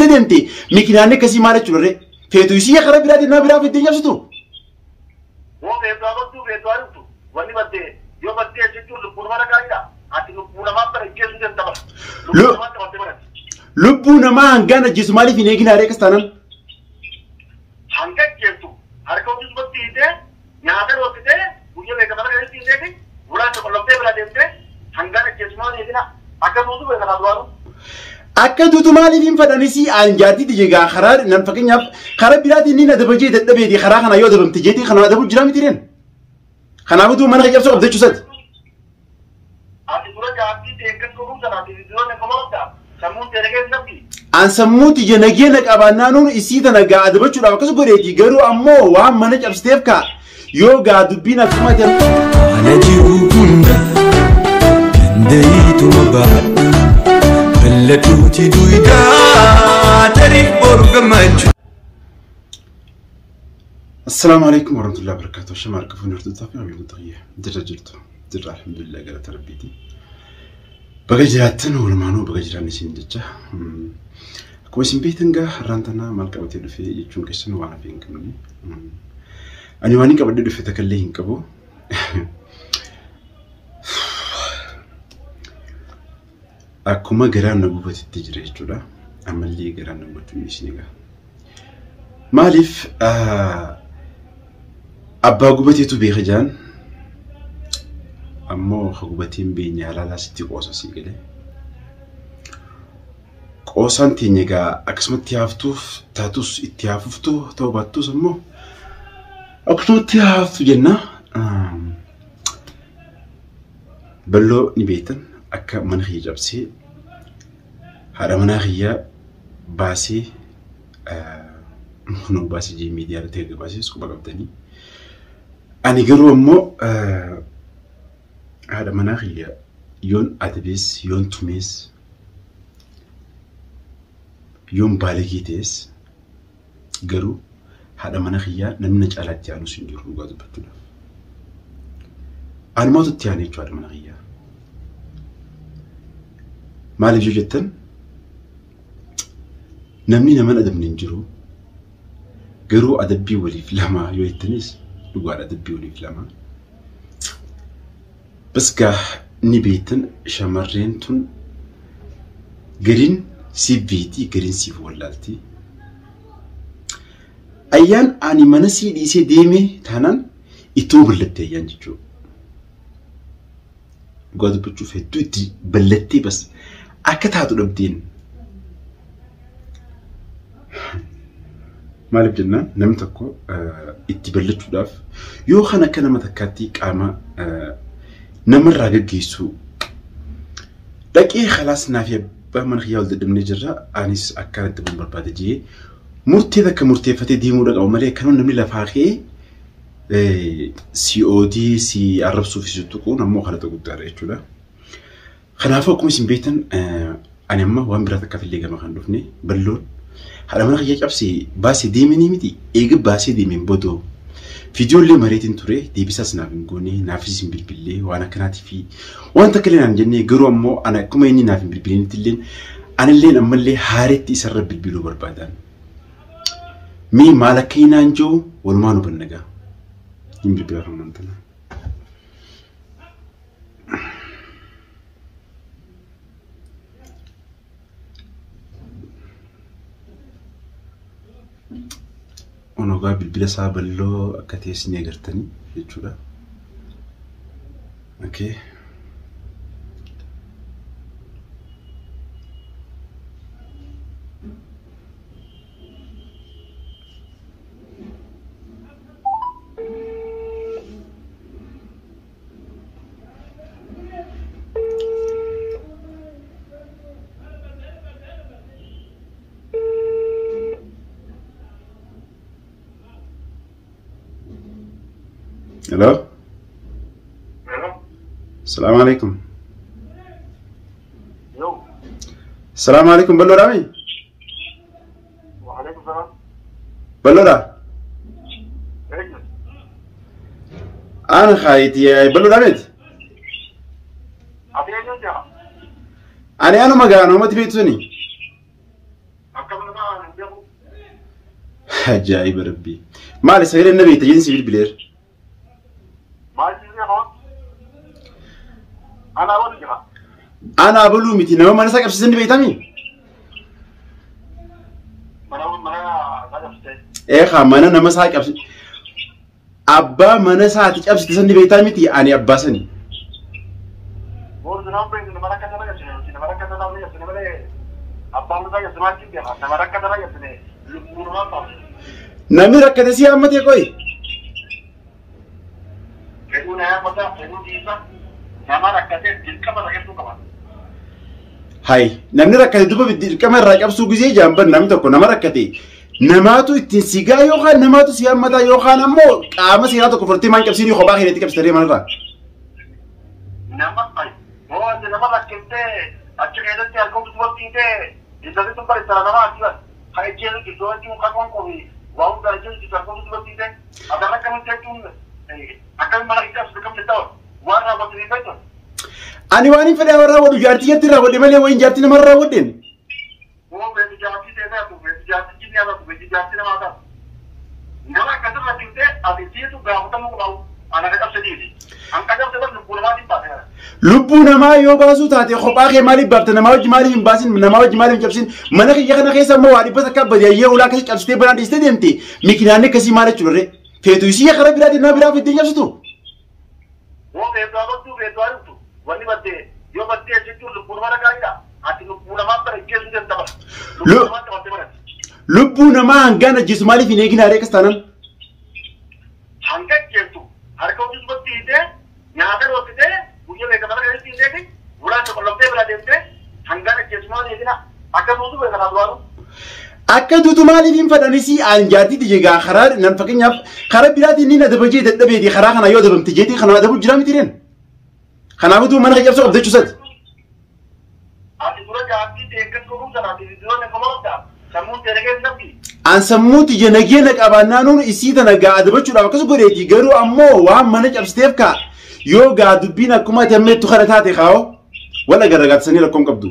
cabsitee deemte mikinaan akkasii maal jechuudha ree? Feetu isii karaa biraatiin nama biraa fiddee cabsitu. Woo feetu haa baddu feetu haa dhuftu. Wanni baddee yoo baddee jechuun lubbuu nama dhagaa'idha. Ati lubbuu namaa bara ijjeesuu deemta bara. Lubbuu namaa qabattee barati. Lubbuu namaa hangaan ajjeesu maaliif hin eegin haree akkas taanaan? Hanga ajjeestu harka hojii subatti hiitee nyaata dhoofitee guyyaa meeqa mana keessatti hiiteeti bulaan qollomtee bira deemtee hangaan ajjeesu maal eegina akka duutu beeka naa duraanu. Akka duutu maaliif hin fedhanisii aan jaartii tiyya gaa karaa nan fakkeenyaaf karaa biraatiin ni adaba jee dadhabeeti karaa kana yoo adabamte jeetii kana adabu jira miti reen. Kanaafuu duuba mana kee cabsuu qabda jechuu isaati. Ati dura jaartii tee akkas godhuu sana ati dura na qaba qabda sammuun tee nagee hin qabdi. An sammuu tiyya nageena qabaannaanuun isii tana gaa adabachuudhaaf akkas godheeti garuu ammoo waan mana cabsiteef kaa yoo gaa dubbiin akkuma ta'e. Haala jiru hunda danda'iituma baadhu bal'adhuuti duydaa tarii boru gammachuu. Assalaamu alaikum warahmatullahi wabarakatuh. Shama harka fuunee hordoftoota fi hawwii xiyya. Jirra jirtu. Jirra alhamdulillah galata rabbiiti. Baga jiraattan walumaanuu baga jiraanne isin jecha. Akkuma isin beektan gaa har'aan tanaa maal qabatee dhufe jechuun keessan waan hafe hin qabne. Ani waan hin qabadhee dhufe takka illee hin qabu. Akkuma garaan na gubatetti jira jechuudha. Ammallee garaan na gubachuu hin dhiisne egaa. Maaliif abbaa gubateetu beeka jaan ammoo ka gubatee hin beekne halaalaa sitti qoosa sii galee. Qoosaan teenya egaa akkasumatti haftuuf taatus itti hafuftu ta'uu baattus ammoo akkasumatti haftu jenna. Balloo ni beektan akka mana kiyya cabsee haadha manaa kiyya baasee kunoo baasee jee miidiyaa irratti erga baasee quba qabdanii. Ani garuu ammoo haadha manaa kiyya yoon adabees yoon tumees yoon baaligee ta'es garuu haadha mana kiyyaa namni na caalaa itti aanus hin jiru dhugaa dubbachuudhaaf. Anumaatu itti aanee jechuudha haadha mana kiyyaa. Maaliif yoo jettan namni nama hin adabne hin jiru. Garuu adabbii waliif lama yoo jettanis dhugaadha adabbii waliif lama. Bas gaa ni beektan shamarreen tun gariin siif beekti gariin siif wallaalti. Ayyaan ani mana sii dhiisee deeme taanaan ittuma ballatte ayyaan jechuudha. Dhugaa dubbachuuf hedduu itti ballattee bas akka taatu dhabdeen. Maaliif jennaan namni tokko itti ballachuudhaaf yoo kan akka nama takkaatti qaama namarraa gaggeessu dhaqee khalaas naaf abbaa mana kiyyaa wal dadhabnee jirra anis akkaan itti bu'uun barbaada jee murtee takka murteeffatee deemuudha qaba malee akkanuma namni lafaa ka'ee si oodii si arrabsuu fi si tuquun ammoo kadhata guddaadha jechuudha. Kanaafuu akkuma isin beektan ani amma waan biraa takkaaf illee gama kan dhufne balloon haadha mana kiyya cabsee baasee deemanii miti eega baasee deemeen boodoo viidiyoollee mareetiin ture deebisaas naaf hin goone naafis hin bilbillee waan akkanaatii fi waan takka illee naan jennee garuu ammoo ana akkuma inni naaf hin bilbilinitti illee anilleen ammallee haaretti isarra bilbiluu barbaadan. Mee maal akka inni naan jiru walumaa nu bannagaa. Hin bilbilaa kan tana. Onogaa bilbila isaa bal'oo akka ta'es ni agartanii jechuudha. Okay. Hello? Hello? Assalamu alaikum. Yo. Assalamu alaikum bal'oodhaa mi? Wa alaikum salaam. Bal'oodhaa? Eenyu? Ana kaayiti bal'oodhaa miti? Ati eenyu jaa? Ani anuma gaa namatti beektu suni. Akkam nama? beeku. Ajaa'iba rabbii. Maali sagaleen na beekta jedhin si bilbileer. Maal si beekaa? Anaa waliin jira. Anaa baluu miti nama mana isaa qabsiisan ni beektami? Mana mana isaa qabsite. Eegaa mana nama isaa qabsi. Abbaa mana isaati cabsite san ni beektaa miti ani abbaa sani. Boordi nama beektu nama rakkata qabsine nama rakkata nama qabsine malee abbaan isaa qabsine maal beeka nama rakkata qabsine lubbuu namaa baafne. Namni rakkate si hammate qoyi. Fedhuu na hammata fedhuu dhiisa nama rakkate dirqama rakkachuu qaba. Hay namni rakkate duba dirqama irraa cabsuu gisee jaamban namni tokko nama rakkate namaatu ittiin sigaa yookaan namaatu si hammataa yookaan ammoo qaama seeraa tokko furtee maan cabsiinii kophaa keetti cabsitee manarraa. Nama hoo nama rakkate achi keessatti harka dubartii ta'e intalli sun bari tara nama achi kan ejjeesu jirtu jechuun kan qofi waa hunda ejjeesu jirtu harka dubartii ta'e ati rakkate jechuun akkami mana qabsitu kam ta'u waan raawwatu ni beektu. Ani waan hin fedhe raawwadhu jaartii jetti raawwadhe malee wayin jaartii nama raawwadheen. Hoo beeku jaartii ta'e taatu beeku jaartii jinni taatu beeku jaartii namaa taatu. Nama akkasirra jirtee ati siitu gaafatamuu qabu ana ka qabsitiiti. An ka qabsite lubbuu namaatiin baase. Lubbuu namaa yoo baasuu taate kophaa kee maaliif baafte namaa wajji maaliif hin baasin namaa wajji maaliif hin cabsin mana kiyya kana keessa immoo waa dhibba takka badiyaayyee ulaa akkasii cabsitee banaa dhiistee deemte mikinaanni akkasii maal jechuudha ree feetu isii karaa biraatiin nama biraa fiddee cabsitu. Hoo beeku abattuu beeku abattu wanni baddee yoo baddee jechuun lubbuu namaa dhagaa'idha. Ati lubbuu namaa bara ijjeesuu deemta bara. Lubbuu namaa qabattee barate. Lubbuu namaa hangaan ajjeesu maaliif hin eegin haree akkas taanaan? Hanga ajjeesu harka hojii dubartii hiitee nyaata dhoofitee guyyaa beeka mana keessatti hiiteeti ulaan qollomtee bira deemtee hangaan ajjeesu maal eegina akka duutu beeka naa duraanu. Akka duutu maaliif hin fedhanisii aan jaartii tiyye gaa karaa nan fakkeenyaaf karaa biraatiin ni na dabajee dadhabeeti karaa kana yoo dabamte jeetii kana adabu jira miti reen. Kanaafuu duuba mana cabsuu qabda jechuusaati. Ati dura jaartii deeggartuu godhuu sana ati dura na qomaa sammuun teere keessa nabdi. An sammuu tiyya nageenya qabaannaanuun isii tana gaa adabachuudhaaf akkas godheeti garuu ammoo waan mana cabsiteef kaa yoo gaa dubbiin akkuma ati ammeettu kana taate kaa'oo wal agarragaatisanii rakkoon qabdu.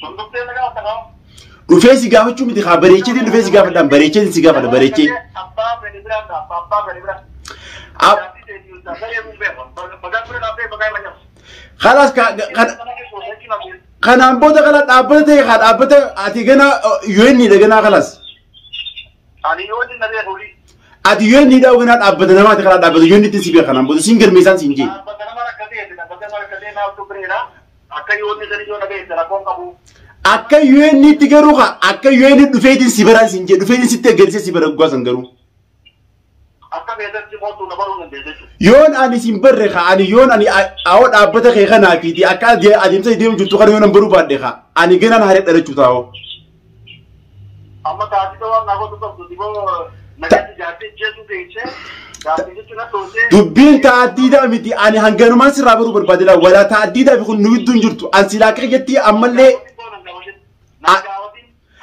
Sunduqtee na gaafata kaa'oo. Dhufee si gaafachuu miti kaa bareecheetiin dhufee si gaafadhaan bareecheetiin si gaafadha bareechee. Abbaa fedhe biraan abbaa fedhe biraan. Khalaas kanaan booda kana dhaabbata ta'e kaa dhaabbata ati gana UN dha ganaa khalaas. Ani yoo inni na beeku. Ati UN dha ganaa dhaabbata namaati kana dhaabbata UN ittiin si beeka kanaan booda siin galmeessaan siin jee. Dhaabbata nama rakkatee dhaabbata nama rakkatee naaf dubbireera akka yoo inni sanii yoo na beekte rakkoon qabu. Akka UN itti garuu kaa akka UN dhufeetiin si baraan siin jee dhufeetiin sitti agarsiise si bara gaasan garuu. Akka beekatti mootuu na baruu dandeesse jechuudha. Yoon ani siin barre kaa ani yoon ani awoo dhaabbata kee kanaa fiiti akka adeemsa deemu jirtu kana yoon an baruu baadhe kaa ani ganaan haree dhalachuu taa'oo. Amma taatee waan naa godhu qabdu diboo nagatti jaartii jeetu beekee jaartii jechuun na dhoosee. Dubbiin taaddiidhaa miti ani hanganumaan sirraa baruu barbaadela walaa taaddiidhaa fi kun nu gidduu hin jirtu an silaa akka jetti ammallee.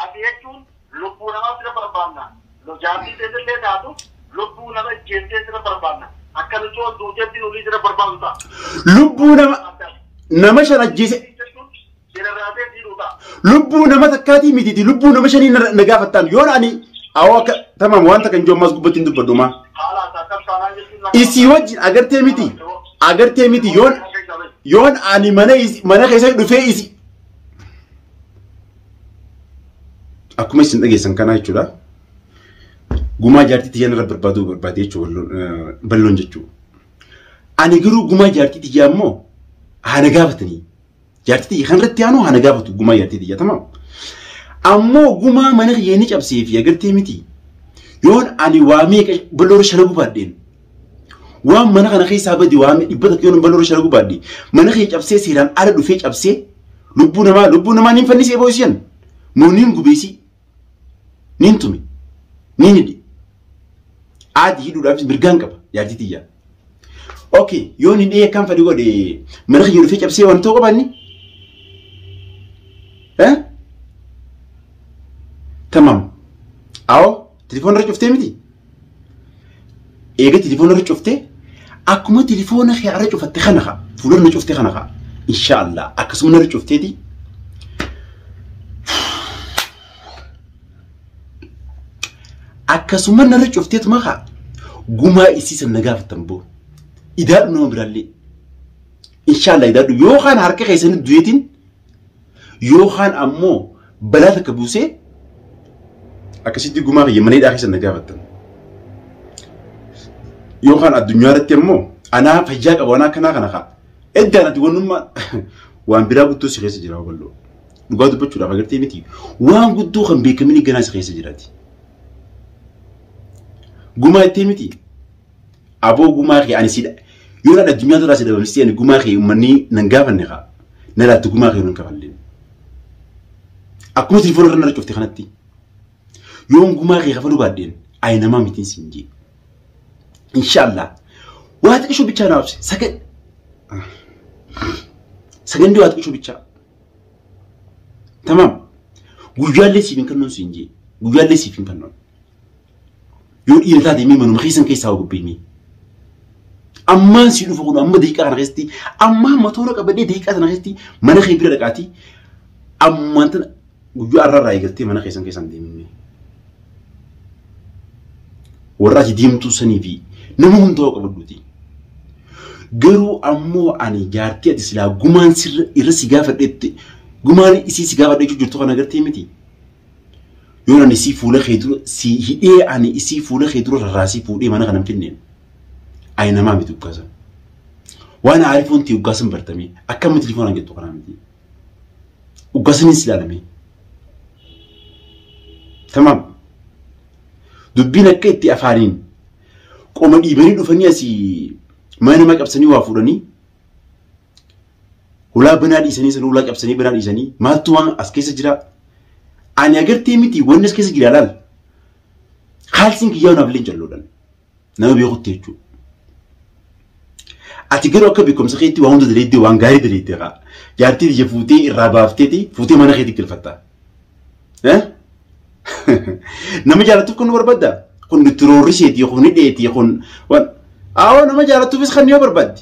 Ati jechuun lubbuu namaa sira barbaanna. Jaartii teessillee taatu lubbuu nama ijjeessee sira barbaanna. Akka nuti waan duuteetti nulii sira barbaannu ta'a. Lubbuu nama nama shan ajjeese. Lubbuu nama takkaatii mitiiti lubbuu nama shanii na gaafattaan yoon ani awoo akka tamaam waan takka hin jiru ammas gubbatti hin dubbadhu maa. Isii wajjin agartee miti agartee miti yoon yoon ani mana mana keessa dhufee isi. Akkuma isin dhageessan kanaa jechuudha. Gumaa jaartii tiyyaa irra barbaaduu barbaade jechuudha balloon jechuudha. Ani garuu gumaa jaartii tiyyaa immoo haana gaafatanii. Jaartii tiyya kan irratti aanu haana gaafatu gumaa jaartii tiyyaa tamaam. Ammoo gumaa mana kiyya ni cabsee fi agartee miti. Yoon ani waa meeqa balloora shalagu baadheen. Waan mana kana keessaa badi waa dhibba takka yoon balloora shalagu baadhe. Mana kiyya cabsee seeraan ala dhufee cabsee lubbuu namaa niin fannisee boo'isiyan. Moo niin gubeesii. Niin tume. Niin hidhe. Aadii hidhuudhaafis mirgaan qaba jaartii tiyyaa. Okay, yoon hidhee akkam fedhi godhe mana kiyya dhufee cabsee waan ta'uu qabaanni? Eh? Tamam. Awoo, telefoona irra cuftee miti? Eega telefoona irra cuftee akkuma telefoona kee irra cufatte kana haa fuula irra cuftee kana haa inshaallah akkasuma irra cufteeti. Akkasuma narra cufteetuma haa gumaa isiisan na gaafattan boo. Idaadhu nama biraallee. Inshaallah idaadhu yookaan harka keessanii du'eetiin yookaan ammoo balaa takka buusee akkasitti gumaa kiyya mana hidhaa keessan na gaafattan. Yookaan addunyaa irratti ammoo anaa fayyaa qaba anaa akkanaa kana kaa. Eddaan ati wannummaa waan biraa guddoo si keessa jira bal'oo. Dhugaa dubbachuudhaaf agartee miti. Waan guddoo kan beekamini ganaa si keessa jiraati. Gumaa ittee miti. Aboo gumaa kee ani sidha. Yoo na addunyaa duraa si dhabamsisee ani gumaa kee uummanni nan gaafanne kaa. Na laattu gumaa kee nan kafalleen. Akkuma telefoona irra narra cufte kanatti. Yoon gumaa kee kafaluu baadheen ayi namaa mitiin siin jee. Inshaallah. Waa xiqqishuu bichaa naaf sagan. Sagandii waa xiqqishuu bichaa. Tamaam. Guyyaallee siif hin kennuun siin jee. Guyyaallee siif hin kennuun. Yoo dhiira taate mee manuma keessan keessaa hoo gubbeemee. Ammaan si dhufu kun amma daqiiqaa kana keessatti amma matoora qabadhee daqiiqaa sana keessatti mana kee bira dhaqaatii ammaan tana guyyaa har'arraa eegaltee mana keessan keessan deemee. Warra ati deemtuu sanii fi nama hundaa qabadhuuti. Garuu ammoo ani jaartii ati silaa gumaan sirra irra si gaafadhetti gumaan isii si gaafadhee jirtu kana agartee miti. Yoon ani isii fuula kee dura si hidhee ani isii fuula kee dura rarraasii fuudhee mana kana hin finneen. Ayi namaa miti uggaasan. Waan aarifoon ta'e uggaasan bartamee akkamitti telefoonaan jettu kanaa miti. Uggaasaniin si ilaalamee. Tamaam. Dubbiin akka itti afaaniin qoma dhiibanii dhufanii asii mana nama qabsanii waa fuudhanii hulaa banaa dhiisanii sana hulaa qabsanii banaa dhiisanii maaltu waan as keessa jira. Ani agartee miti wanni as keessa jira laal. Kaalsiin kiyyaa naaf illee jalloodhaan nama beekutti jechuudha. Ati garuu akka beekumsa keetti waan hunda daleeddee waan gaarii daleeddee haa. Jaartii biyya fuutee irraa baafteeti fuutee mana keetti galfatta. Nama jaallattuuf kan nu barbaadda? Kun itti roorriseeti, kun hidheeti, kun waan. Awwa nama jaallattuufis kan yoo barbaaddi.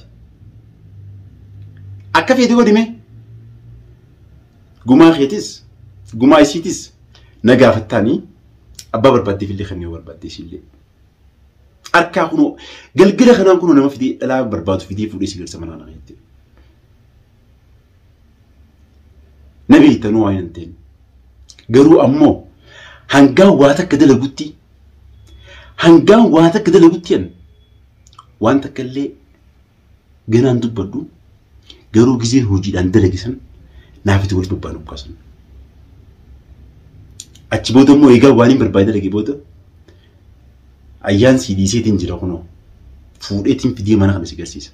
Akka feeti godhime. Gumaa keetis, gumaa isiitis na gaafattaanii abbaa barbaaddeef illee kan yoo barbaadde isiillee. Harkaa kunoo galgala kanaan kunoo nama fidee dhalaa barbaadu fidee fuudhee si galcha mana kana keessatti. Na beektanuu waan hin ta'in. Garuu ammoo hangaan waa takka dalagutti hangaan waa takka dalagutti an waan takka illee ganaan dubbadhu garuu gizeen hojiidhaan dalage san naaf itti walitti bobba'an ukkaasan. Achi booda immoo egaa waan hin barbaade dalage booda ayyaan sii dhiiseetiin jira kunoo fuudheetiin fidee mana kana si garsiisa.